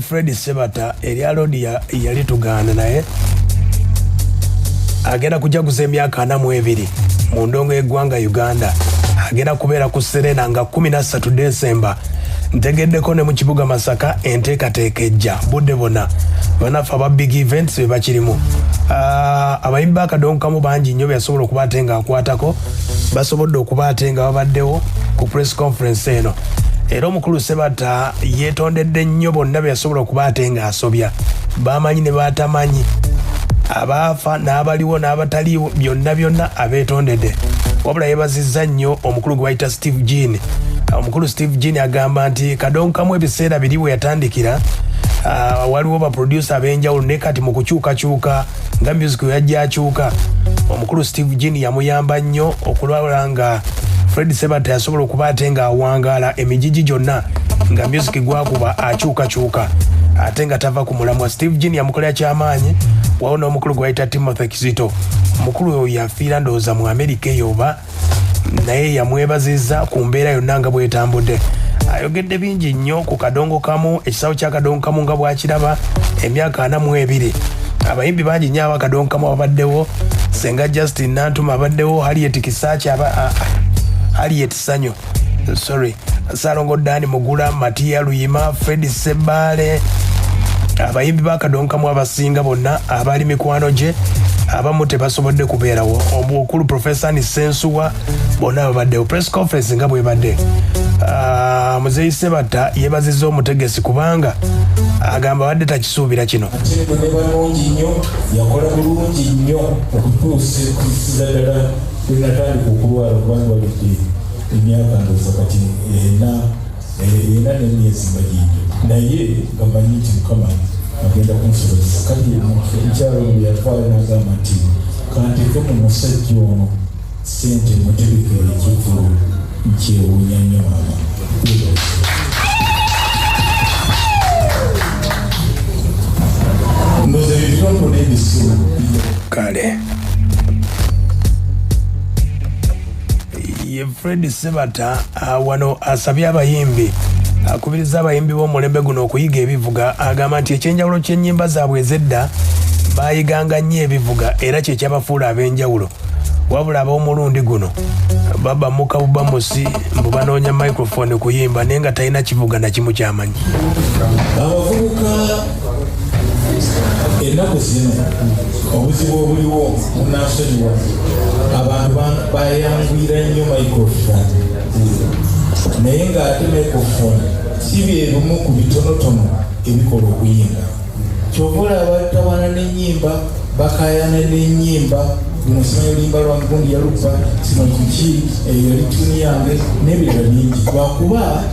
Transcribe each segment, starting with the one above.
Fred Sebata erya Lodi yali tugaana, naye agenda kujaguza emyaka 42 mu ndongo y'eggwanga Uganda. Agenda kubeera ku Serena nga 13 Desemba. Ntegeddeko ne mu kibuga Masaka enteekateeka ejja budde bonna bannaffe aba big events be bakirimu. Abayimbi bakadonkamu bangi nnyo byasobola okuba ate nga akwatako basobodde okuba ate nga babaddewo ku press conference eno. Era omukulu Sebata yeetondedde nnyo bonna be yasobola okuba ate nga asobya, bamanyi ne batamanyi, abaafa n'abaliwo n'abataliiwo, byonna byonna abeetondedde. Wabula yeebazizza nnyo omukulu gwe bayita Steve Jean. Omukulu Steve Jean agamba nti kadonkamu ebiseera biri we yatandikira, waliwo baproducer ab'enjawulo, naye kati mu kukyukakyuka nga music we yajja akyuka, omukulu Steve Jean yamuyamba nnyo okulwala nga Fred Sebata yasobola okuba ate nga awangaala emigigi gyonna nga music gwakuba akyukakyuka ate nga tava ku mulamwa. Steve Jean yamukolera kyamaanyi, wawo n'omukulu gwe bayita Timothy Kizito. Omukulu oyo yafiira ndowooza mu Amerika eyo oba, naye yamwebazizza ku mbeera yonna nga bwetambudde. Ayogedde bingi nnyo ku kadongo kamu, ekisawo kya kadongo kamu nga bwakiraba emyaka 42. Abayimbi bangi nnyo abakadongo kamu abaddewo, Senga Justin Nantuma abaddewo, Harriet Kisaki, Harriet Sanyu, sorry, Salongo Dan Mugula, Matia Luyima, Fred Sebale. Abayimbi bakadonkamu abasinga bonna abali mikwano gye, abamu tebasobodde kubeerawo. Omukulu Profesa Nisensuwa, bonna babaddewo. Press conference nga bwebadde, Muzeeyi Sebata yeebazizza omutegesi kubanga agamba abadde takisuubira kino. Ne banungi nnyo, yakola bulungi nnyo okutuusiza ddala lwe natandika okulwala, kubanga walidde emyaka ndowooza kati 4 n'emyezi nga gigyo, naye nga mmanyi nti Mukama agenda kunsobozesa. Kati omukyalo ono yatwala n'agamba nti kanteeke mu musajja ono ssente mutegekere ekivvulu, nkyewuunya nnyo maama. Ndowooza ebitonotono ebisiru. Kale ye Fred Sebata wano asabye abayimbi, akubiriza abayimbi b'omulembe guno okuyiga ebivuga. Agamba nti ekyenjawulo ky'ennyimba zaabwe ez'edda, baayiganga nnyo ebivuga era kyekyabafuula ab'enjawulo. Wabula ab'omulundi guno baba mukabuba musi mbu banoonya microphone kuyimba, naye nga talina kivuga na kimu kyamanyi. Abavubuka ennaku zino obuzibu obuliwo, munansonyiwa, abantu bayanguyira nnyo microphone, naye ng'ate microphone si byebimu ku bitonotono ebikola okuyimba. Kyova olaba batawaana n'ennyimba, bakayana n'ennyimba, luno simanyi oluyimba lwange, gundi yaluba, simanyi kiki, eyo yali tuni yange n'ebirala bingi, lwakuba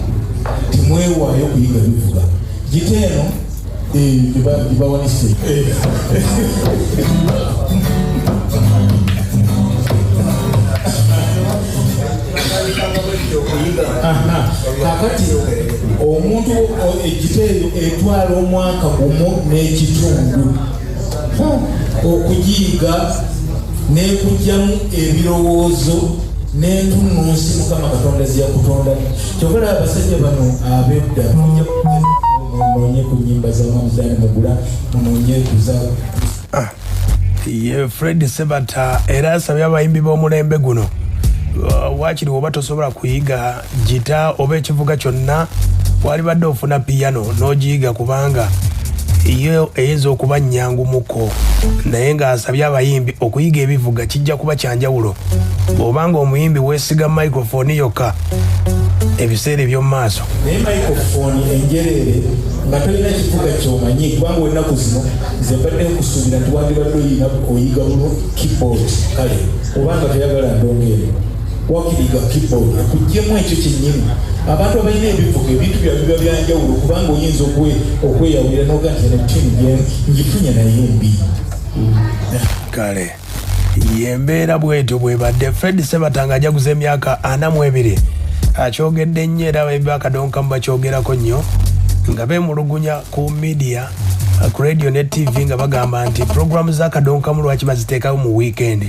temwewaayo kuyiga bivuga. Gita eno gibawanise. Kakati omuntu egita eyo etwala omwaka gumu n'ekitundu okugiyiga, n'ekugyamu ebirowoozo n'entunnunsi Mukama Katonda zeyakutonda. Kyova olaba abasajja bano ab'edda, munoonye ku nnyimba za Mwami Mugula, munoonye kuza. Ye Fred Sebata era asabye abayimbi b'omulembe guno, waakiri oba tosobola kuyiga gita oba ekivuga kyonna, walibadde ofuna piyano n'ogiyiga kubanga yo eyinza okuba nnyangumuko. Naye ng'asabye abayimbi okuyiga ebivuga kijja kuba kyanjawulo. Bw'obanga omuyimbi weesiga microphone yokka ebiseera eby'omu maaso. Naye microphone enjereere nga tolina kivuga kyomanyi, kubanga ennaku zino nze mbadde nkusuubira nti wandibadde oyina oyiga buno keyboard. Kale obanga toyagala ndongo eyo, wakiriga keyboard ekugyemu ekyo kyennyini. Abantu abalina ebivuga, ebintu byabwe biba byanjawulo, kubanga oyinza okweyawulira noga nti eno ttiimu ngifunye naye mbi. Kale yembeera bwetyo bwebadde. Fred Sebata nga ajaguza emyaka 42 akyogedde nnyo, era abayimbi bakadonkamu bakyogerako nnyo nga beemulugunya ku media, ku radio ne TV, nga bagamba nti programu z'akadonkamu lwaki baziteekayo mu weekend?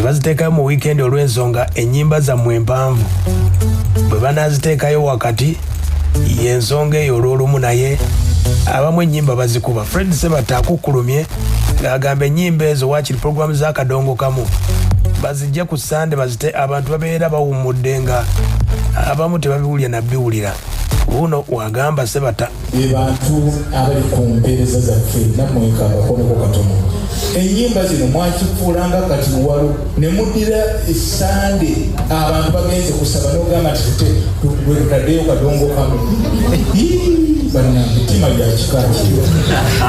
Baziteekayo mu weekend olw'ensonga ennyimba zammwe empanvu bwe banaaziteekayo wakati. Yensonga eyo olw'olumu, naye abamu ennyimba bazikuba. Fred Sebata akukkulumye ng'agamba ennyimba ezo waakiri puroguramu z'akadongo kamu bazijje ku Sande, bazite abantu babeera bawummudde, nga abamu tebabiwulira nabiwulira. Buno wagamba Sebata. Be bantu abali ku mpeereza zaffe, nammwe kabakoneko katono. Ennyimba zino mwakifuulanga kati walo ne muddira Esande, abantu bagenze kusaba, n'ogamba nti tutaddeyo kadongo kamu. Bannange, ettima lya kika ki?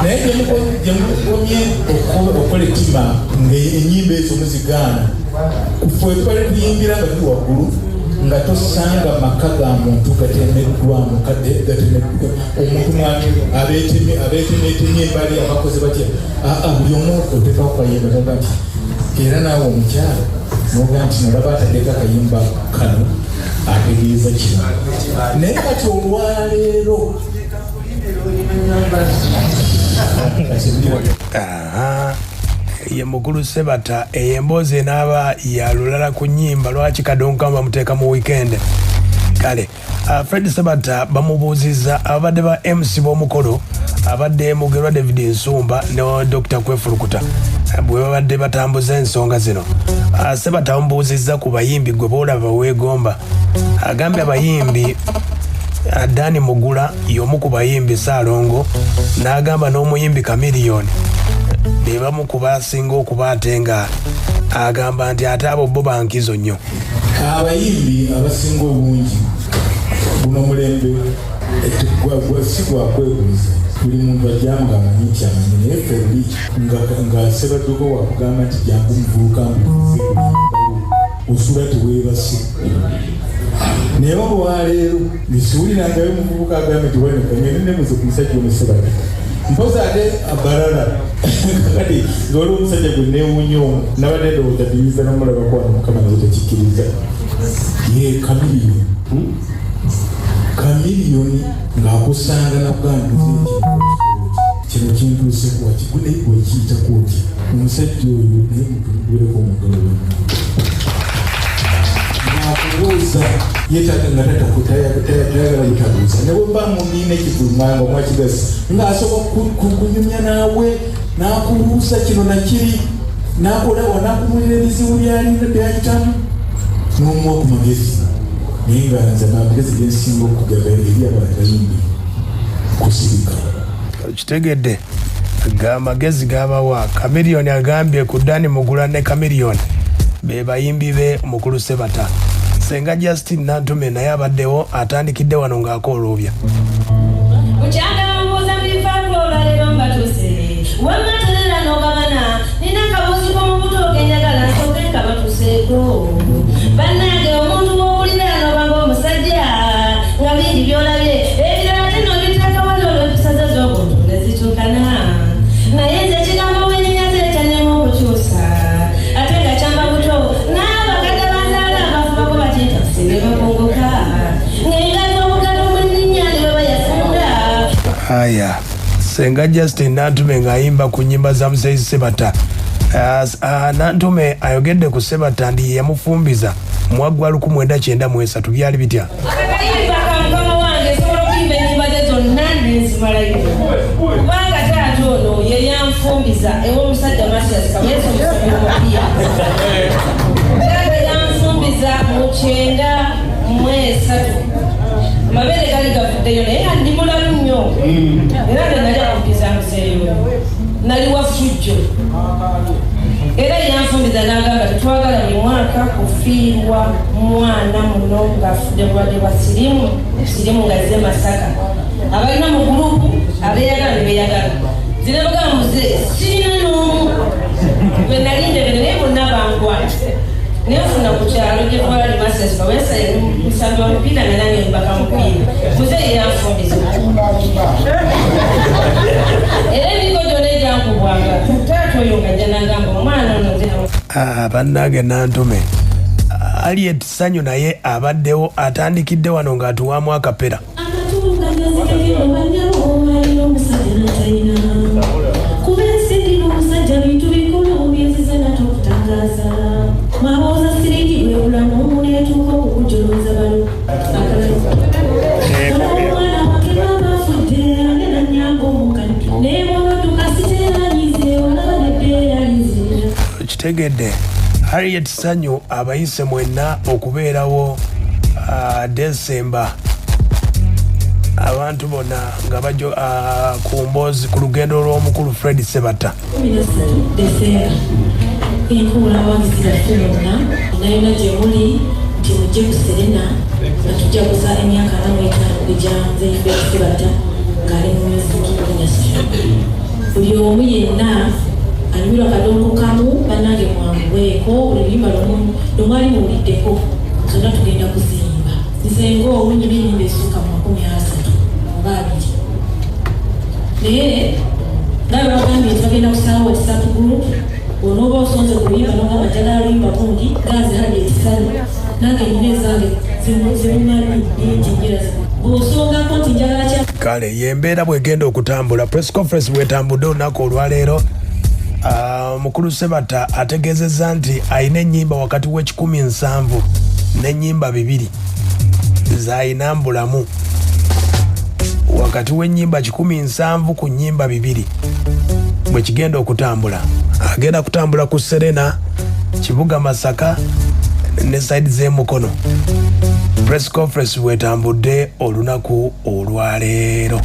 Naye gye mukomye okukola ettima ng'ennyimba ezo muzigaana, ffe tubale tuyimbira nga tuli waggulu, nga tosanga maka ga muntu gatemeddwamu, gatemeddwa omuntu abeetemyetemye embali, abakoze batya. Aa, buli omu oteekako kayimba toga nti era naawe omukyala noga nti nolaba ataddeko akayimba kano ategeeza kino. Naye kati olwaleero. Aha, ye mukulu Sebata. Eyo emboozi enaaba ya lulala ku nnyimba, lwaki kadongo bamuteeka mu weekend. Kale Fred Sebata bamubuuzizza ababadde ba MC b'omukolo, abadde Mugerwa David Nsumba ne Dr Kwefulukuta, bwe babadde batambuza ensonga zino. Sebata bamubuuzizza ku bayimbi gwe boolaba weegomba. Agambye abayimbi Dani Mugula y'omu ku bayimbi Saalongo, n'agamba n'omuyimbi Kamiliyoni be bamu ku basinga okuba, ate nga agamba nti ate abo bo bankizo nnyo. Abayimbi abasinga obungi guno omulembe si gwa kwebuuza, buli muntu ajjamu ng'amanyi nti amanyi. Naye ffe luli nga Sebadduko wakugamba nti jangu muvubuka mbuuze kuyimbawo, osula teweebase. Naye olwaleero nsiwulirangayo omuvubuka agambe nti wanekangende nebuuze ku musajja ono Sebadduko mpozi ate abalala. Kati nga waliwo omusajja gwe neewuunya omu, nabadde ndowooza ndiyinza nomulabako wano, Mukama naye tekikkiriza, ye Kamiliyoni. Kamiliyoni ng'akusanga nakugamba nti kino kintuuseko waki, naye gwe kiyitako otya omusajja oyo? Naye mutumugwireko mu ngalo bonna. Ng'akubuuza yetaaga nga tayagala butabuuza, ne bwe mba muniina ekivulumanga omwakigasi, ng'asobola kunyumya naawe n'akubuuza kino nakiri, n'akola n'akubuulira ebizibu byalina byayitamu n'omuwa ku magezi. Naye nga nze amagezi gensinga okugaba eri abayimbi kusirika. Kitegedde gamagezi gabawa. Kamiliyoni agambye ku Dani Mugula ne Kamiliyoni be bayimbi be mukulu Sebata. Senga Justin Nantume naye abaddewo, atandikidde wano ng'akooloobya. Mukyanga bambuuza bifaako, olwaleero mbatuuse wammaterera n'ogabana. Nina akabuuzi k'omubuto ogenjagala nsooke nkabatuseeko. Bannange, omuntu w'owulira n'obanga omusajja nga bingi by'olabye, ebirala ate n'obiteeka wali olw'empisa ze z'obuntu ne zituukana. Naye nze ekigambo wenyenyaze ekyannema okukyusa, ate nga kyamba buto, n'abakadde banzaala abafubako bakintakuse ne bakunguka ng'engato obugalo bw'enninnya ne bwe bayafunga. Aya, Senga Justin Nantume ng'ayimba ku nnyimba za Muzeeyi Sebata. Nantume ayogedde ku Sebata ndi yamufumbiza mwaggwa 1993. Byali bitya? Akayimba ka mukama wange, nsobola okuyimba ennyimba ze zonna nenzimalayo, kubanga taata ono ye yanfumbiza ew'omusajja Matias Kaweesa, omusajja omupiira. Taata yanfumbiza mu 93, amabeere gali gavuddeyo, naye nga ndi mulalu nnyo. Era nze nali akumpiza muzeeyo, nali wa ffujjo. Era yanfumbiza n'agamba tetwagala buli mwaka kufiirwa mwana muno ng'afudde bulwadde bwa sirimu. Sirimu nga zze Masaka, abalina mu gurupu abeeyagala ne beeyagala. Zinabagamba muze sirina n'omu gwe nali ndebere, naye bonna bangwa. Nenfuna ku kyalo gye twali Masasi Kawesa, musambi wa mupiira nga nange mbaka mupiira. Muzeeyi yanfumbiza, era emigo gyonna egyankubwanga taata oyo nga ajja nagamba omwana ono nze. Ah, bannange, Nantume. Aliet Sanyu naye abaddewo, atandikidde wano ng'atuwaamu akapera. Amatunga gazigagendo banyabo, alina omusajja natalina, kuba ensimbi n'omusajja bintu bikulu byenzize nato okutangaza. Mwabooza siringi bwe bulamu netuuka okukujolonza balo. Okitegedde? Harriet Sanyu abayise mwenna okubeerawo Desemba, abantu bonna nga bajo ku mboozi ku lugendo lw'omukulu Fred Sebatta. 13 Desemba, enkuula abawagizi baffe bonna nayona gye muli nti mujje ku Serena nga tujaguza emyaka 45 egya Nze Fred Sebatta ng'ali mu music industry. Buli omu yenna anyumirwa kadongo kamu, bannange mwanguweeko, buli luyimba lwemwali muwuliddeko zonna tugenda kuziyimba. Nze ng'owunyima ennyimba ezisukka mu 30 oba 20, naye nga bwe bagambye nti bagenda kusaawo WhatsApp group, onooba osonze ku luyimba nogamba njagala luyimba gundi, ganze hali ekisanyu nange nina ezange zimumanyi nyingi njera bw'osongako nti njagala kya. Kale yembeera bwegenda okutambula. Press conference bwetambudde olunaku olwaleero, mukulu Sebata ategeezezza nti alina ennyimba wakati w'e170 n'ennyimba 200 z'alina mbulamu, wakati w'ennyimba 170 ku nnyimba 200. Bwe kigenda okutambula, agenda kutambula ku Serena, kibuga Masaka ne side z'emukono. Press conference bwetambudde olunaku olwaleero.